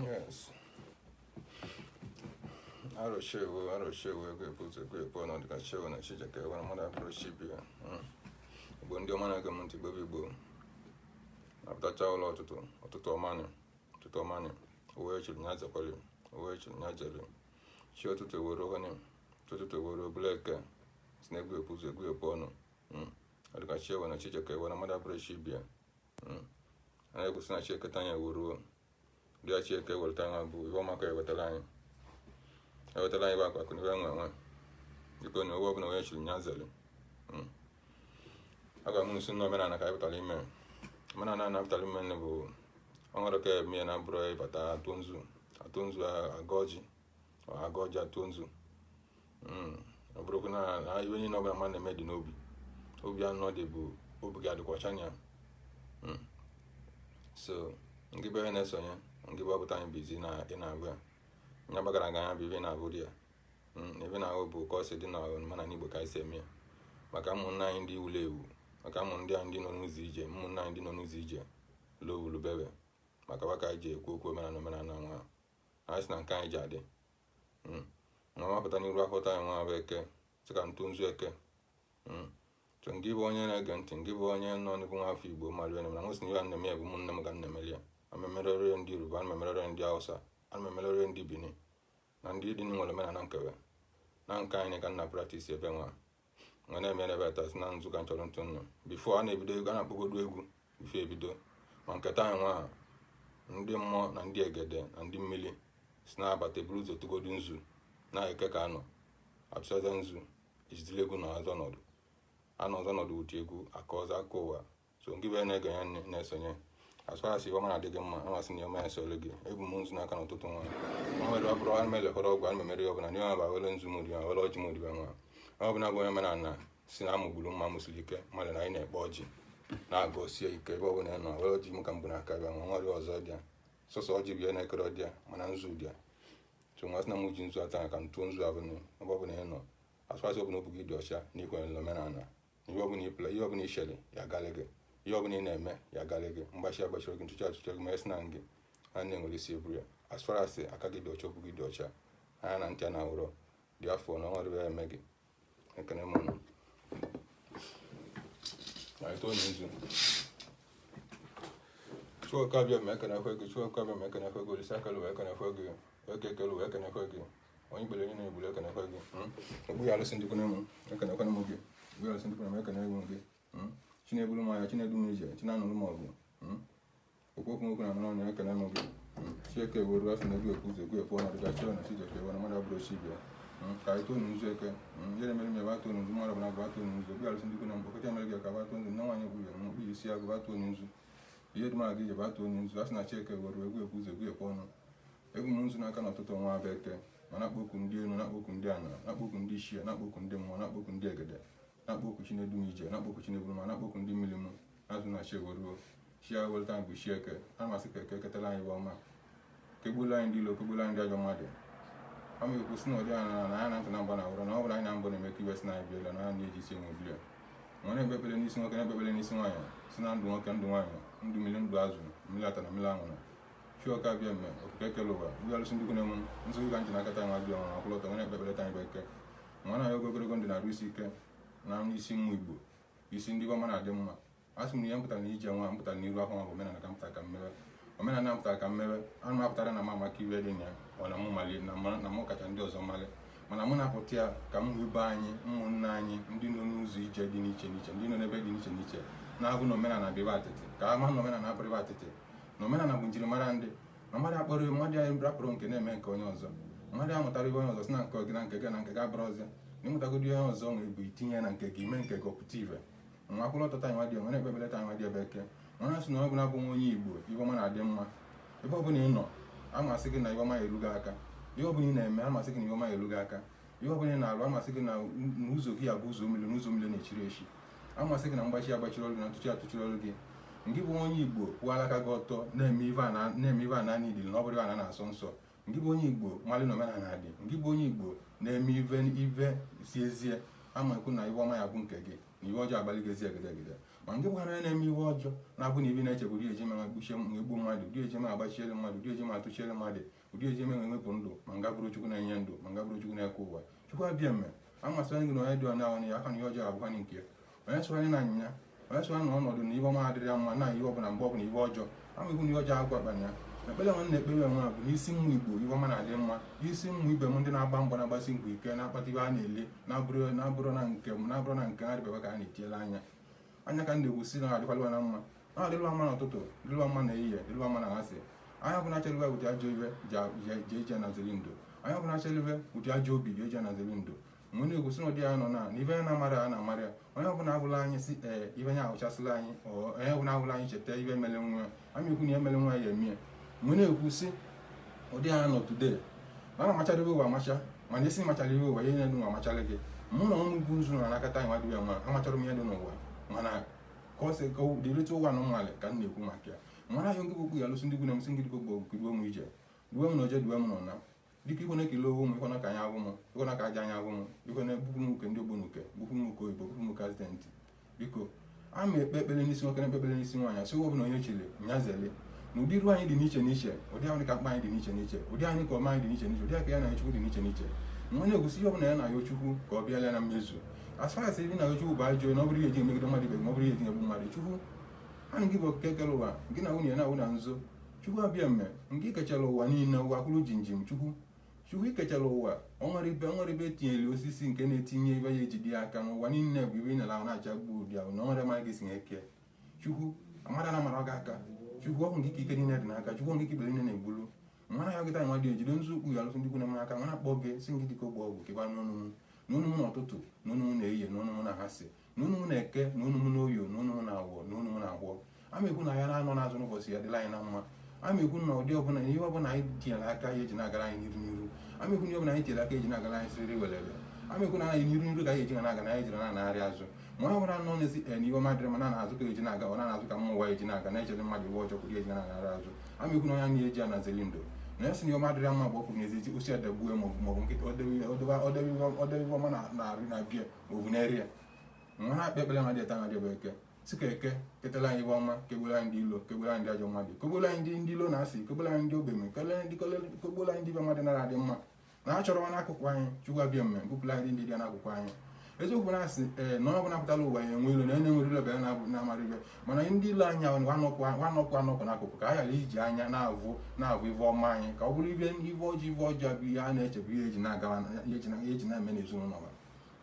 Yes. Arụchi ewu, arụchi ewu, ego ebu ụzọ ego ebu ọnọdụ ka chi ewu na chijeke ewere mmadụ abụrụ chi bịa. Igbo ndị ọma na-ege m ntị, Igbo bụ Igbo na-apụtacha ụlọ ụtụtụ, ụtụtụ ọmanị, ụtụtụ ọmanị, uwe chiri nya zekwere, uwe chiri nya jere chi ụtụtụ ewere ohene ụtụtụ ewere obele eke si na egwu ebu ụzọ egwu ebu ọnụ. Ọ dịka chi ewu na chijeke ewere mmadụ abụrụ chi bịa. A na-ekwusị na chi eketa anyị eweruo dị ya chi eke ewelata anyị bụ ihe ọma ka ewetara anyị, ewetara anyị bụ akụ akụ na ihe enwe enwe dịka onye owe ọbụla onye chiri nya zere. Agwa m nsi na omenala ka anyị pụtara ime. Omenala a na-apụtara ime nne bụ ọ nwere ka eme ya na bụrụ ịbata atụ nzu, atụ nzu, aga ọjị, aga ọjị, atụ nzu. Ọ bụrụkwa na iwe niile ọbụla mmadụ na-eme dị n'obi, obi anọ dị bụ obi gị adịkwa ọcha ya. So ndị be na-esonye ndị bụ ọpụta anyị bụ izi na ị na-agụ ya nya gbagara aga ya bụ ibe na-abụ di ya ebe na-ahụ bụ ka ọ si dị na omenala Igbo ka anyị si eme ya, maka ụmụnne anyị ndị wulu ewu, maka ụmụ ndị anyị ndị nọ n'ụzọ ije, ụmụnne anyị ndị nọ n'ụzọ ije lowulu bebe, maka ka anyị ji ekwu okwu omenala, omenala nwa anyị si na nke anyị ji adị. Nwa mapụta n'iru akwụta anyị nwa bụ eke sị ka ntụ nzu eke. So ngị bụ onye na-ege ntị, ngị bụ onye nọ n'ịbụ nwa afọ Igbo mara ihe na nwesị na ihe a na-eme ya bụ ụmụnne m ka m na-emeli ya. Ana m emerere ndị Yoruba, ana m emerere ndị Hausa, ana m emerere ndị Benin na ndị dị nwere omenala nkewe na nke anyị ka nna practice ebe nwa nwa na-eme ebe taa si na nzu ka m chọrọ ntụ nnụ before a na-ebido egwu, a na-akpọgodo egwu before ebido ma nketa anyị nwa ndị mmụọ na ndị egede na ndị mmiri si na-abata eburu ụzọ tụgodo nzu na eke ka anọ atụsaza nzu ejidile egwu na ọzọ ọnọdụ anọ ọzọ ọnọdụ wuti egwu aka ọzọ aka ụwa. So nke bụ na-ege ya nne na-esonye as far as iwe na-adị gị mma, amasị na ọma esole gị. Ebu m nzu n'aka n'ụtụtụ nwa nwa nwere ọ bụrụ ana m elekwara ọgwụ, ana m emere ya ọbụla n'ihe ọba were nzu m ri were ọjị m ribe nwa ọ bụla bụ onye omenala si na amụgburu mma mụsiri ike mmadụ na anyị na-ekpe ọjị na-agụ sie ike ebe ọbụla ị nọ were ọjị m ka m bụ n'aka bịa nwa nwere ọzọ dị ya sọsọ ọjị bụ ihe na-ekere ọdị ya mana nzu dị ya. So nwa sị na m ji nzu ata ka m tụọ nzu abụọ ebe ọbụla ị nọ as far as ọbụla obi gị dị ọcha na ikwenyere omenala na ihe ọbụla ịpụla, ihe ọbụla ichere ya agalị gị, ihe ọbụla ị na-eme ya agalị gị, mgbachi agbachiri gị, ntụchi atụchi gị, ma esi na gị a na-enwere isi eburu ya as far as aka gị dị ọcha, obi gị dị ọcha, anya na ntị a na-ahụrọ dị afọ na ọnwa ya eme gị. Ekene m unu. Anyị tụọ nzu. Chukwu abịa ma ekenekwe gị, Chukwu abịa ma ekenekwe gị, Olise akelu wee ekenekwe gị, eke ekelu wee ekenekwe gị, onye ikpere niile egburu ekenekwe gị, ogbu ya alụsị ndị kwune m ekenekwe m gị, ogbu ya alụsị ndị kwune m ekene m gị, Chineburu m anya, Chinedu m ije, Chinanụrụ m ọgụ, okwu okwu nwoke na anụrụ ọnụ ekene m gị. Chieke were asị na egwu ekwu ụzọ egwu ekwu ọnọdụ ka chi na Chijeke were mmadụ abụrụ chi bịa ka anyị too nzu eke ihe na-emere m ebe atụ nzu mmadụ ọbụla bụ atụ nzu ogbu alụsị ndị kwune m okọcha mere gị ka bụ atụ nzu nne nwaanyị egwu ya mkpu isi agụ atụ nzu ihe dị m aga ije bụ atụ nzu asị na Chieke were egwu ekwu ụzọ egwu ekwu ọnụ egwu m nzu n'aka n'ụtụtụ nwa bụ eke ma na-akpọku ndị elu, na-akpọku ndị ana, na-akpọku ndị ichie, na-akpọku ndị mmụọ, na-akpọku ndị egede, na-akpọku Chinedu m ije, na-akpọku Chineburu ma na-akpọku ndị mmiri m na-azụ na chi eweruo chi ya welta anyị bụ chi eke. Ana m asị ka eke eketara anyị bụ ọma, kegbuola anyị ndị ilo, kegbuola anyị ndị ajọ mmadụ. Ama ekwu sị na ụdị ana na anya na ntị na mgba na awụrụ na ọ bụla anyị na mbụ na-emekọ iwe si na anyị biela na anyị na-eji isi enwe bili nwa na-ekpe ekpere n'isi nwoke, na-ekpe ekpere n'isi nwaanyị, si na ndụ nwoke, ndụ nwaanyị, ndụ mmiri, ndụ azụ, mmiri ata na mmiri anwụrụ. Chioke abịa mme okike ekele ụwa ndị alụsị ndị kwune m nsogbu ka nji n'akata nwa bịa nwa akwụlọtọ nwere ekpe ekpere ta anyị bụ eke nwa na-ayọ ogologo ndụ na-arụ isi ike na isi mmụ Igbo isi ndị ọma na-adị mma. A sị m na ihe mpụtara na ije nwa mpụtara n'iru ahụ bụ omenala ka mpụtara ka mmewe omenala mpụtara ka mmewe ana m apụtara na m amaka iwe dị na ya ọ na mụ mali na mụ kacha ndị ọzọ mali mana mụ na-apụta ya ka m hụ ibe anyị, ụmụnne anyị ndị nọ n'ụzọ ije dị n'iche n'iche, ndị nọ n'ebe dị n'iche n'iche na-abụ na omenala bụ ebe atịtị ka ama na omenala abụrụ ebe atịtị na omenala bụ njirimara ndị na mmadụ akpọrọ mmadụ anyị rapụrụ nke na-eme nke onye ọzọ mmadụ amụtara ibe onye ọzọ si na nke gị na nke gị na nke gị abụrụ ọzọ na ịmụtagodi onye ọzọ nwere bụ itinye na nke gị ime nke gị ọpụta ibe nwa akwụrụ ọtụtụ anyị nwa dị nwere ekpebeleta anyị nwa dị ebe eke nwa asị na ọ bụla bụ nwa onye Igbo ibe ọma na-adị mma ebe ọbụla ị nọ amasị gị na ibe ọma erugo aka ihe ọbụla ị na-eme amasị gị na ibe ọma erugo aka ihe ọbụla ị na-alụ amasị gị na n'ụzọ gị abụ ụzọ mmiri n'ụzọ mmiri na-echiri echi amasị gị na mgbachi agbachiri ọrụ gị na ntụchi atụchiri ọrụ gị ngị bụ onye Igbo kwụọ aka gị ọtọ na-eme ife a na idili na ọ bụrụ a na-asọ nsọ ngị bụ onye Igbo malị na omenala dị ngị bụ onye Igbo na-eme ife ife si ezie ama ekwu na ife ọma ya bụ nke gị na ihe ọjọọ agbalị gị ezi egede egede Ma nke bụghara onye na-eme iwe ọjọọ na-abụ na ibe na-eche bụ ụdị eji ma gbuchie ma egbu mmadụ, ụdị eji ma agbachiele mmadụ, ụdị eji ma atụchiele mmadụ, ụdị eji ma enwepụ ndụ, ma nga bụrụ Chukwu na-enye ndụ, ma nga bụrụ Chukwu na-eke ụwa. Chukwu abịa mme amasịrị gị na onye dị onye ahụ ya aka na ihe ọjọọ abụkwa nke ya. Onye sụrụ na anyịnya, onye sụrụ na ọnọdụ na ibe ọma adịrị ya mma na ihe ọbụla mgbe ọbụla ibe ọjọọ ama ikwu na ihe ọjọọ agwa akpa ya. Ekpere nwanne na-ekpere onwe a bụ n'isi mmụ Igbo ibe ọma na-adị mma, isi mmụ ibe m ndị na-agba mbọ na-agbasi mbọ ike na-akpata ibe a na-ele na-abụrụ na nke m na-abụrụ na nke ha dịbaba ka a na-etinyere anya anya ka m na-egwusi na adịkwalụwa na mma, na adịlụwa mma n'ụtụtụ, dịlụwa mma na ehihie, dịlụwa mma na asị. Anya ọbụla chelụwa ụdị ajọ iwe ji eji anaziri ndụ, anya ọbụla chelụwe ụdị ajọ obi ji eji anaziri ndụ. Mgbe na-egosi na ụdị ya nọ na ibe ya na-amara ya na-amara ya, onye ọbụla abụla anyị si ee ibe ya ahụchasịla anyị, onye ọbụla abụla anyị cheta ibe mere nwa ya, ama ikwu na ihe mere nwa ya emie. Mgbe na-ekwu sị ụdị ya nọ today na na-amachara iwe ụwa amacha, mana isi machara iwe ụwa ihe na-edu nwa amachala gị. Mụ na ọnwụ bụ nzu na anakọta anyị nwadịbe nwa amachara m ihe dị n'ụwa, mana ka ọ sị ka dịrịta ụwa na nwale ka m na-ekwu maka ya. Mara ahịa ngị bụ ya alụsị ndị gwu na m sị ngị dịka ogbo duo m ije, duo m na oje, duo m na ọna, dịka ikwe na-ekele owu m, ikwe na ka anya abụ m, ikwe na ka aja anya abụ m, ikwe na bupụ m uke ndị ogbo n'uke, bupụ m uke oyibo, bupụ m uke azidentị. Biko a ma ekpe ekpere n'isi nwoke na ekpe ekpere n'isi nwaanyị, asị ụwa ọbụla onye chiri nyazele na ụdị iru anyị dị n'iche n'iche, ụdị anyị ka mkpa anyị dị n'iche n'iche, ụdị anyị ka ọma anyị dị n'iche n'iche, ụdị aka ya na Chukwu dị n'iche n'iche. Nwa na-egosi ihe ọbụla ya na-ayọ Chukwu ka ọ bịala na mmezu. As far as ibi na Chukwu bụ ajọ na ọ bụrụ ihe eji emegide mmadụ ibe gị, ma ọ bụrụ ihe eji egbu mmadụ, Chukwu ha gị bụ okike kere ụwa, gị na nwunye na-awụ na nzo. Chukwu abịa mme nke ikechara ụwa niile, ụwa kwuru jinjim. Chukwu Chukwu ikechara ụwa, ọ nwere ibe etinyere osisi nke na-etinye ibe ya ejide ya aka n'ụwa niile bụ ibe ị nara ahụ na-acha gbuo ụdị ahụ na ọ nwere mara gị si eke. Chukwu amara na amara gị aka. Chukwu ọ bụ nke ike niile dị n'aka, Chukwu nke ikpe niile na-egbulu. Mara ya gịta nwa dị ejide nzu ukwu ya alụsị ndị ikwu na aka, nwa na-akpọ gị si ngị dịka ogbe ọgwụ kekwa n'ọnụ m, n'ọnụ m n'ụtụtụ, n'ọnụ m na-ehihie, n'ọnụ m na-ahasị, n'ọnụ m na-eke, n'ọnụ m n'oyo, n'ọnụ m na-awọ, n'ọnụ m na-agwọ. Ama ekwu na ya na-anọ n'azụ n'ụbọchị ya dịla anyị na mma. Ama ekwu na ụdị ọbụla ihe ọbụla anyị tinyere aka ya eji na-agara anyị n'iru n'iru. Ama ekwu na ihe ọbụla anyị tinyere aka eji na-agara anyị siriri welele. Ama ekwu na anyị n'iru n'iru ka anyị eji na-aga na anyị jiri na-anagharị azụ. Ma onye ọbụla nọ n'ezi na ihe ọma dịrị ma na-azụ ka eji na-aga, ọ na-azụ ka mmụọ ụwa eji na-aga na-echere mmadụ iwe ọjọọ kwuru eji na-anagharị azụ. Ama ekwu na onye anyị eji anazeli ndụ na ya sị na ihe ọma dịrị mma bụ ọkwuru n'ezi osi adagbue maọbụ nkịta ọdebe iwe ọma na-arị na bịa maọbụ na-eri ya. Nwa na-akpe ekpere ma dị eta na dị ebe eke sị ka eke ketara anyị iwe ọma, kegburu anyị ndị ilo, kegburu anyị ndị ajọ mmadụ, kegburu anyị ndị ilo na-asị, kegburu anyị ndị ogbenye, kegburu anyị ndị ibe mmadụ nara adị mma na a chọrọ n'akụkụ anyị. Chukwu abịa mme bupụrụ anyị ndị dị n'akụkụ anyị. Eziokwu na-asị ee na onye ọbụla pụtara ụwa ya enwe ilo na onye nwere ilo bụ ya na-amara ibe, mana ndị ilo anyị ahụ anọkwu anọkwu n'akụkụ ka a ghara iji anya na-avụ ive ọma anyị ka ọ bụrụ ibe ive ọjọọ ive ọjọọ bụ ihe a na-echebụ ihe eji na-agawa ihe eji na-eme n'ezinụlọ ha.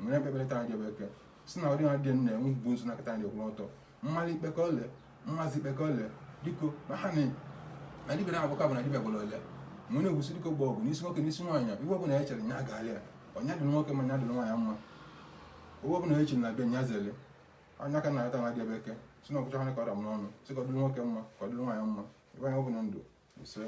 Nwere ekpekpere taa dị ebe eke si na ụdị dị nna enwe bụ nzu nakọta ndị kwụrụ ọtọ mmalị ikpekọ ole mmazi ikpekọ ole diko na ha na dibịa na-abụka bụ na dibịa gwara ole. Mgbe na-egwusi dịka ogbe ọgwụ n'isi nwoke n'isi nwaanyị iwe ọbụla ya chere nya gaala ya ọnya dị nwoke ma nya dị nwaanyị mma, owe ọbụla ya chere na bịa nya zele anya ka na-ata nwa dị ebe eke si na ọkụcha ka ọ ra m n'ọnụ si ka ọ dịrị nwoke mma ka ọ dịrị nwaanyị mma ebe anyị ọbụla ndụ ise.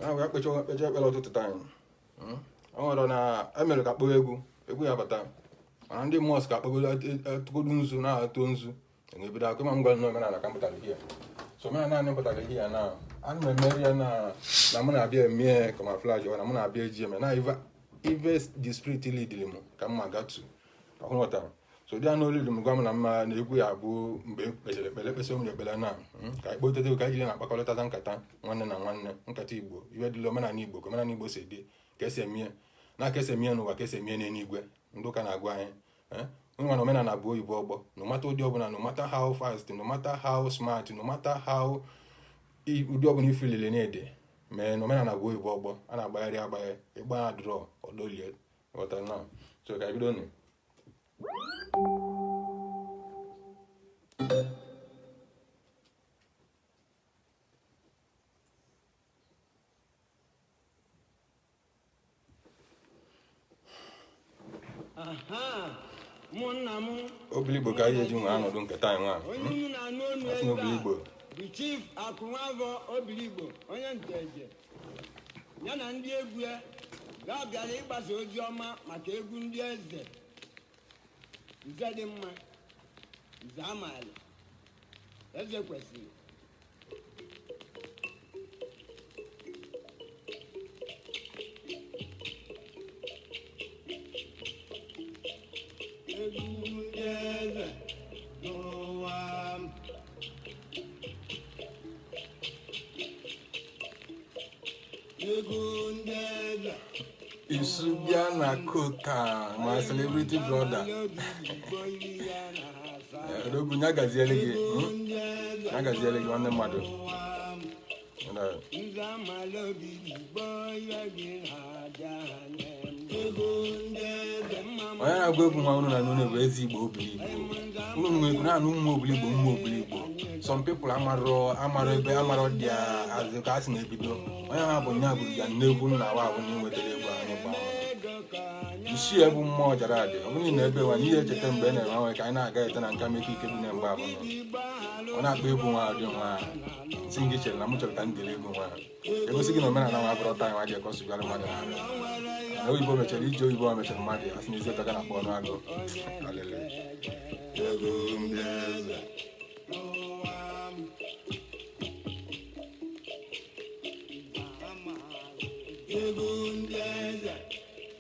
Ahụ ya kpecha ekpere ụtụtụ taa anyị ọ nwere na emere ka kpọọ egwu egwu ya bata, mana ndị mmụọ ka akpọgodo atụgodo nzu na-atụ nzu ebido akụ ma m gwara na omenala ka m pụtara ihe so omenala anyị pụtara ihe ya na ana m emeri ya na mụ na-abịa emie camouflage na mụ na-abịa eji eme na ive the spirit lead m ka m ma gatu ọhụrụtara. So dị anụ olili m gwa m na mma na egwu ya bụ mgbe kpechara ekpere ekpesị m ekpere na ka anyị kpotete ka anyị jiri na-akpakọrịta nkata nwanne na nwanne, nkata Igbo iwe dịla omenala Igbo ka omenala Igbo si dị ka esi emie na ka esi emie n'ụwa ka esi emie n'eluigwe. Ndị ụka na-agwa anyị onye nwa na omenala bụ oyibo ọgbọ, no matter ụdị ọbụla, no matter how fast, no matter how smart, no matter how ụdị ọbụla ifilili na-ede mee na omenala bụ oyibo ọgbọ a na-agbagharị agbagharị ịgba ya drọ ọdolie ghọtara na so ka bido nụ. Obiligbo ka anyị eji nwee ọnọdụ nketa anyị nwa asị na Obiligbo bụ Chief Akụnwavọ Obiligbo onye Nteje ya na ndị egwu ya ga-abịara ịgbasa ozi ọma maka egwu ndị eze nze dị mma, nze amaala, eze kwesịrị. Egwu ndị eze. Isu bịa na koka, my celebrity brother. Odogwu, nya gaziele gị, Nya gaziele gị, nwanne mmadụ. Nze amala obi igbo iwe gị na-aja anya egwu ndị eze mma. Onye na-agụ egwu nwa unu na unu bụ Eze Igbo Obili Igbo. Unu nwere na-anụ ụmụ Obili Igbo, ụmụ Obili Igbo. Some people amarọ amarọ ebe amarọ dị azụ ka a sị na-ebido. Onye ha bụ nya bụ ya nnegwu nna wa bụ na ịnwetara egwu anyị gba Ego ka anyị isi ya bụ mmụọ jara adị. Ọ bụrụ na ebe nwa ihe echeta mgbe e na-enwe nwe ka anyị na-aga ete na nka meke ike bi na mgbe abụọ ọ na-akpọ egwu nwa dị nwa si gị chere na m chọrọ ka m gere egwu nwa egosi gị na omenala nwa abụrọ taa nwa ji ekọsụgara mmadụ n'arụ na oyibo mechara ije oyibo a mechara mmadụ asị na ezi ụtọ ga na-akpọ ọnụ agụ alele egwu ndị eze. N'ụwa m. Egwu ndị eze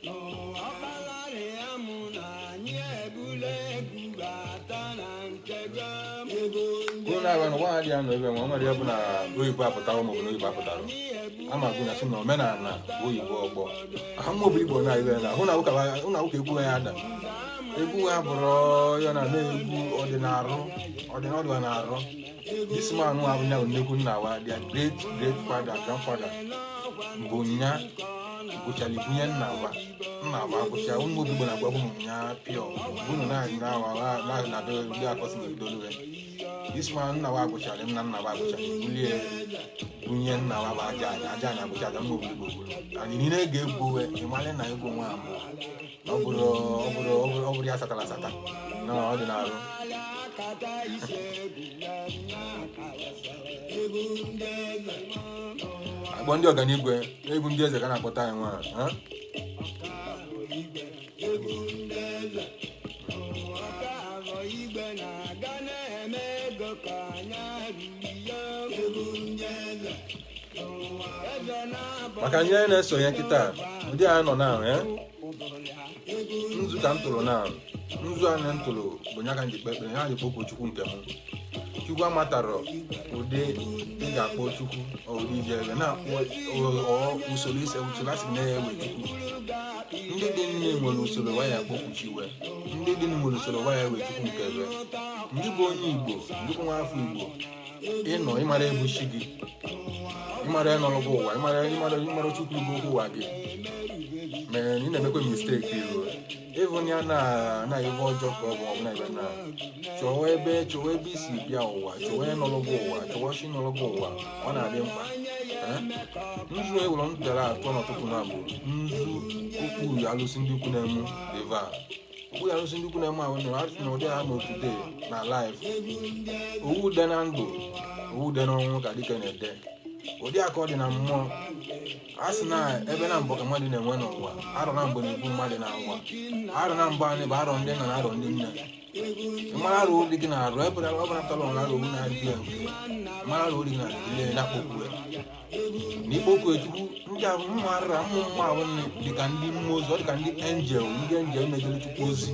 n'ụwa ọkpalarị ya mụ na anyị ebula egwu bata na nke gị. Egwu ndị Unu na-agwa na nwa adịghị anọ ebe nwa nwere ya bụ na oyibo apụtawo maọbụ na oyibo apụtara ama agụ na sị na omenala bụ oyibo ọgbọ aha mma obodo Igbo na ibe na hụ na ụka hụ na ụka egwu ya ada egwu ha bụrụ ya na na-egwu ọdịnarụ ọdịnarụ. This man abụ nya bụ nnekwu nna wa, their great great father, grandfather bụ nya gụchara ibunye nna wa nna wa gụcha ụmụ obi Igbo na-agwa bụ nya pịọ bunu na na na na be ndị akọsi na ebidoluwe. This man nna wa gụchara nna nna wa gụchara bulie bunye nna wa bụ aja anya aja anya gụcha aja mma obodo Igbo gburu anyị niile ga-egwu ịmalị na egwu nwa bụ ọ bụrụ ya satara asata na ọ dị n'arụ. Akata ise ebula nya egwu ndị eze. Akpọ ndị ọganigwe egwu ndị eze ka na-akpọta anyị nwa ha? Igwe egwu ndị eze ọka igwe na-aga na-eme ego ka anya ruru ya egwu ndị eze eze na-abọ. Maka ndị na-esonye kịta ụdị a nọ na nzu ka m tụrụ na nzu a na m tụrụ bụ nya ka m ji kpe ekpere ya ji kpọkuo Chukwu nke m. Chukwu amatarọ ụdị ị ga-akpọ Chukwu ọ ụdị iji ebe na-akpọ ọ usoro ise usoro asị na ya ewe Chukwu. Ndị dị nne nwere usoro waya akpọkwu iwe, ndị dị nwere usoro waya ewe Chukwu nke ebe ndị bụ onye Igbo, ndị bụ nwa afọ Igbo ịnọ ịmara ebuchi gị, ịmara ịnọrọ gị ụwa, ịmara Chukwu bụ okwu ụwa gị mere na ị na-emekwa mistake iru ịvụ ya na na ive ọjọọ ka ọ bụ ọbụla ebe na chọwa ebe isi bịa ụwa, chọwa ịnọrọ gị ụwa, chọwa chi nọrọ gị ụwa. Ọ na-adị mkpa. Eh? Nzu ewere m bịara atọ n'ọtụtụ na bụ nzu okwu alụsị ndị ukwu na-emu deva okwu alụsị ndị ukwu na-emu ahụ na asị na ụdị ha n'otude na life owu ude na ndụ, owu ude n'ọnwụ ka dike na-ede ụdị aka ọ dị na mmụọ. A sị na ebe na mbọ ka mmadụ na-enwe n'ụwa arọ na mgbe na-egbu mmadụ na ụwa arọ na mbọ anyị bụ arọ ndị nna na arọ ndị nne. Mara arụ dị gị na-arụ ebe ọ bụla pụtara ọrụ arụ na-adị ya nke mara arụ dị gị na ile na-akpọkwu ya na ikpokwu Chukwu ndị ahụ mmụ arịra mmụ mmụ ahụ nne dịka ndị mmụọ ozi, ọ dịka ndị angel, ndị angel na-ejere Chukwu ozi.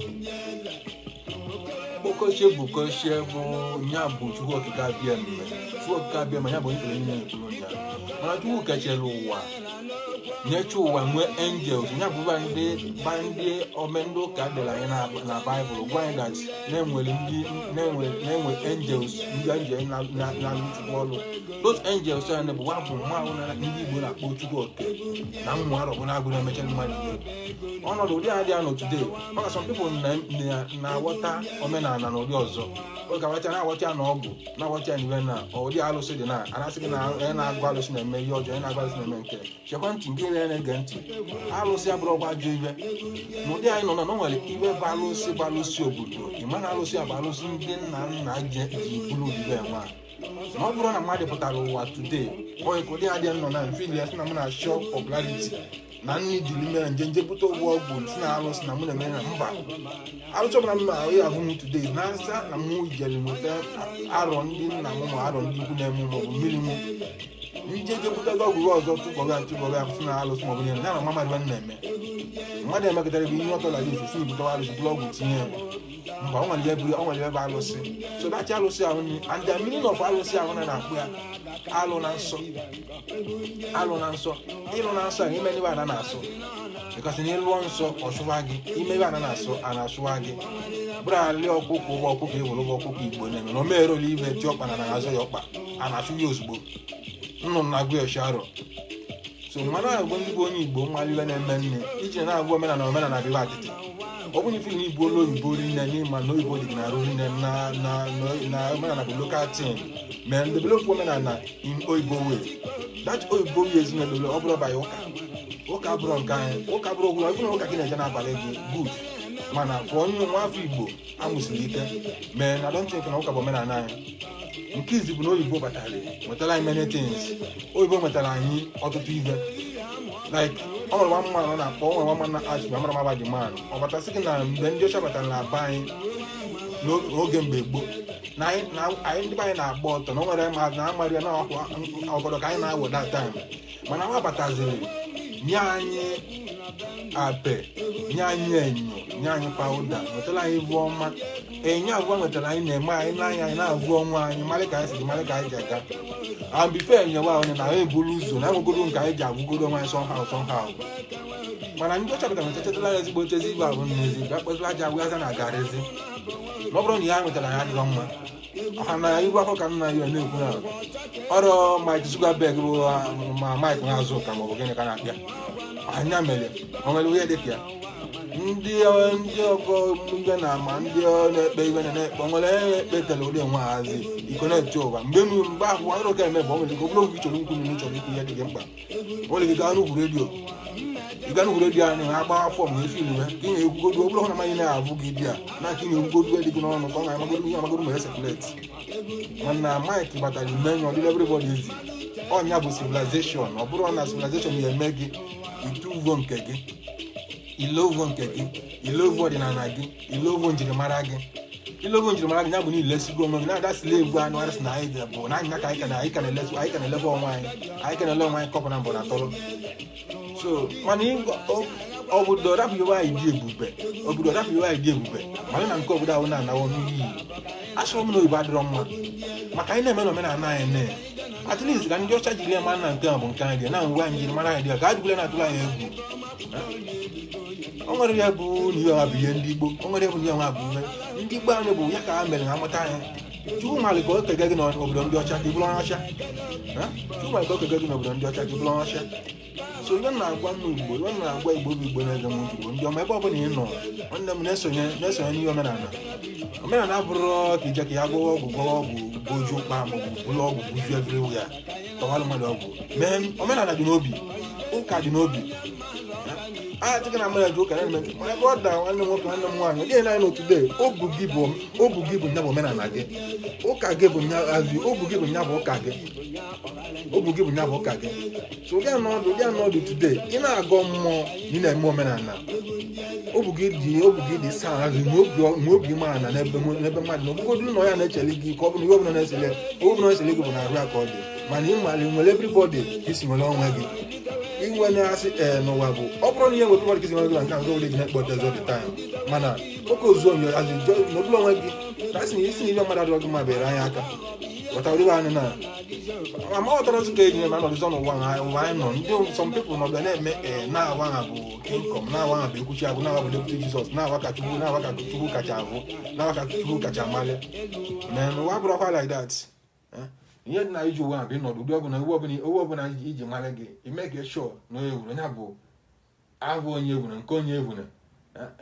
Kpokochie bụ kochie bụ nya bụ Chukwu Okike abịa mme. Chukwu Okike abịa ma ya bụ onye kere niile na-ekwuru nya mana Chukwu kechere ụwa nyecha ụwa nwee angels ya bụ ba ndị ome ndị ụka dere anyị na Baịbụl gwa anyị that na-enwere ndị na-enwe angels, ndị angel na-alụ Chukwu ọrụ. Those angels anyị bụ wa bụ mmanwụ na ndị Igbo na-akpọ Chukwu Oke na mmụ arọ bụ na-agụ na-emecha mmadụ ihe ọnọdụ ụdị a dị anọ today, maka some people na-aghọta omenala na ụdị ọzọ oge aghọta na-aghọta ya na ọgwụ na-aghọta ya na ibe na ụdị alụsị dị na anasị gị na onye na-agụ alụsị na-eme ihe ọjọọ, onye na-agụ alụsị na-eme nke chekwa ntị nke na-ege ntị. Alụsị abụrụ ọgwa ajọ ibe n'ụdị anyị nọ na nwere ibe bụ alụsị obodo. Ịma na alụsị a bụ alụsị ndị nna nna ji bụrụ odibe nwa ma ọ bụrụ na mmadụ pụtara ụwa today onye ka ụdị adịghị nọ na mfili ya sị na m na-achọ popularity na nni jiri mere nje nje bute ụgwọ ọgwụ si na alụsị na mụ na-eme na mba alụsị ọbụla m ahụ ya ahụ m today na asa na mụ jere nweta arọ ndị nna m ma arọ ndị ikwu na-eme maọbụ mmiri mụ. Nje jepụtago ọgwụ ọzọ tụkpọrọ ya, tụkpọrọ ya, sị na alụsị maọbụ nye ya na mmadụ na-eme mmadụ emekọtara ebe ihe ọtọ like this, si ibutawa alụsị bụrụ ọgwụ tinye ya mgbe ọ nwere ebe, ọ nwere ebe alụsị. So that alụsị ahụ ni and the meaning of alụsị ahụ na na-akpụ ya alụ na nsọ, alụ na nsọ, ịlụ na nsọ a ime ebe ana na-asụ, because na ịlụọ nsọ ọsụwa gị, ime ebe ana na-asụ a na-asụwa gị, bụrụ alị ọkụkọ ụgbọ ọkụkọ ewere ụgbọ ọkụkọ Igbo na-eme na o meghere ibe ti ọkpa na na-azọ ya ọkpa a na-achụ ya ozugbo nnụnụ na-agụ ya arọ. So mmanụ agụ ndị bụ onye Igbo mmalụ na-eme nne iji na-agụ omenala, omenala bịba atịtị. Ọ bụrụ ife na igbo olu oyibo rinne n'ịma na oyibo dị gị na-arụ rinne na omenala bụ local thing, mee develop omenala in oyibo way. That oyibo way ezinụlọ ọ bụrụ by ụka, ụka bụrụ nke anyị, ụka bụrụ ogwụrụ. Ọ bụrụ ụka gị na-eje n'abalị gị good, mana for onye nwa afọ Igbo amụsiri ike mee na don't think na ụka bụ omenala anyị. Nke izi bụ na oyibo batara nwetara anyị many things. Oyibo nwetara anyị ọtụtụ ife, like ọ nwere nwa mma ọ na-akpọ, ọ nwere nwa mma na achị amara m aba the man. Ọ batasị gị na mgbe ndị ọcha batara na be anyị n'oge mgbe gboo na anyị ndị be anyị na-agba ọtọ na o nwere ma na amarị ya na ọkwa ọgọdọ ka anyị na-awụ that time, mana nwa bataziri nye anyị ape, nye anyị enyo, nye anyị powder, nwetara anyị ivu ọma. Enyo abụọ nwetara anyị na-eme anyị n'anya, anyị na-avụ ọnwa anyị marị ka anyị si marị ka anyị ji aga. And before enyewa onye na anyị eburu ụzọ na enwegodo nke anyị ji avụgodo onwe anyị somehow somehow. Mana ndị ọcha batara chetara anyị ezigbo echezi ibe abụ n'ezi bịa kpọziri aja agwụ na agarịzi ma ọ bụrụ na ihe anyị nwetara anyị adịrọ mma. Ọha na ibu akọ ka nna ya na-ekwu na ọrụ Mike Zuckerberg bụ ma Mike na-azụ ụka maọbụ gịnị ka na-akpịa anya mere o nwere ihe dịka ya. Ndị ọgọ ibe na ma ndị na-ekpe ibe na na-ekpe o nwere onye na-ekpe tere ụdị nwe hazi iko na-eche ụwa mgbe enu mgbe ahụ ọrụ ka eme bụ o nwere ike ọ bụrụ oge ị chọrọ ikwu na ị chọrọ ikwu ihe dị gị mkpa, o nwere ike gaa n'ugwu redio, ị gaa n'ugwu redio anyị ha gbaa form na efi iwe ka ị na-ekwugodu. Ọ bụrụ na mmanya na-avụ gị di a na ka ị na-ekwugodu dị gị n'ọnụ ka ọ na-amagodu ihe amagodu ma ya separate. Mana Mike batara ime ọ dịrị everybody easy. Ọnya bụ civilization. Ọ bụrụ na civilization ya eme gị ituvuo nke gị, ilovuo nke gị, ilovuo ọdịnala gị, ilovuo njirimara gị, ilovuo njirimara gị, ya bụ na ilesigo onwe gị na-ada slave anụ arịsị na anyị bụ na anyị ka anyị ka na anyị ka na-elesi, anyị ka na-elebe onwe anyị, anyị ka na-ele onwe anyị kọpụ na mbụ na tọrọ. So mana obodo rapụ anyị dị ebube, obodo rapụ anyị dị ebube, mana na nke obodo ahụ na-anawo n'iyi. Asọrọ m na oyibo adịrọ mma maka anyị na-eme na omenala anyị na at least ka ndị ọcha jiri ya mara na nke a bụ nke anyị dị na ngwa njirimara anyị dị ka a jigwere na-atụrụ anyị egwu. O nwere ya bụ na ihe ọha bụ ihe ndị Igbo, o nwere ya bụ na ihe ọha bụ ihe ndị Igbo anyị bụ ya ka ha mere na amụta anyị. Chukwu malị ka o kege gị n'obodo ndị ọcha ka ị bụrụ onye ọcha. Chukwu malị ka o kege gị n'obodo ndị ọcha ka ị bụrụ onye ọcha. So ihe m na-agwa m Igbo, ihe m na-agwa Igbo bụ Igbo na-ege m ntị bụ ndị ọma, ebe ọ bụla ị nọ, nwanne m, na-esonye na-esonye n'ihe omenala. Omenala abụrụ ka ije ka ya gwọwa ọgwụ, gwọwa ọgwụ goju ụkpa maọbụ bụrụ ọgwụ buju everywhere tọwalụ mmadụ ọgwụ mee. Omenala dị n'obi, ụka dị n'obi. A tịka na mmadụ eji ụka na-eme. My brother, nwanne m nwoke, nwanne m nwaanyị, ọ dịghị naanị n'otu day. Obu gị bụ obu gị bụ nya bụ omenala gị. Ụka gị bụ nya azi obu gị bụ nya bụ ụka gị. Obu gị bụ nya bụ ụka gị. So ụdị anọdụ, ụdị anọdụ today, ị na-agọ mmụọ na ị na-eme omenala, obu gị dị, obu gị dị saa azụ nwe obi umeala n'ebe mmadụ na obugodu nọ ya na-echele gị ka ọ bụ na ihe ọbụla na-esele, ọbụla na-esele gị bụ na arụ ya ka ọ dị. Mana ị nwere nwere everybody ka isi nwere onwe gị inwe na-asị ee n'ụwa bụ ọ bụrụ na ihe nwere everybody ka isi nwere gị na nke a nke ọbụla gị na-ekpo ọtọzọ the time. Mana focus on your as n'ọbụla onwe gị na asị na isi na ihe mmadụ adịrọ gị mma bere anyị aka ghọtara ụdị anyị na ama ghọtara ozi ka eji na anọdụzọ n'ụwa na ụwa anyị nọ. Ndị some people nọbịa na-eme ee na-awa ha bụ kingdom, na-awa ha bụ ekwuchi agwụ, na-awa bụ deputy Jesus, na-awa ka Chukwu, na-awa ka Chukwu kacha avụ, na-awa ka Chukwu kacha amalị. Man, ụwa abụrụkwa like that. Ihe dị na iji ụwa bụ ịnọdụ ụdị ọbụla iwu ọbụla owu ọbụla iji mara gị ime ka sure na onye ewuru ya bụ abụ onye ewuru nke onye ewuru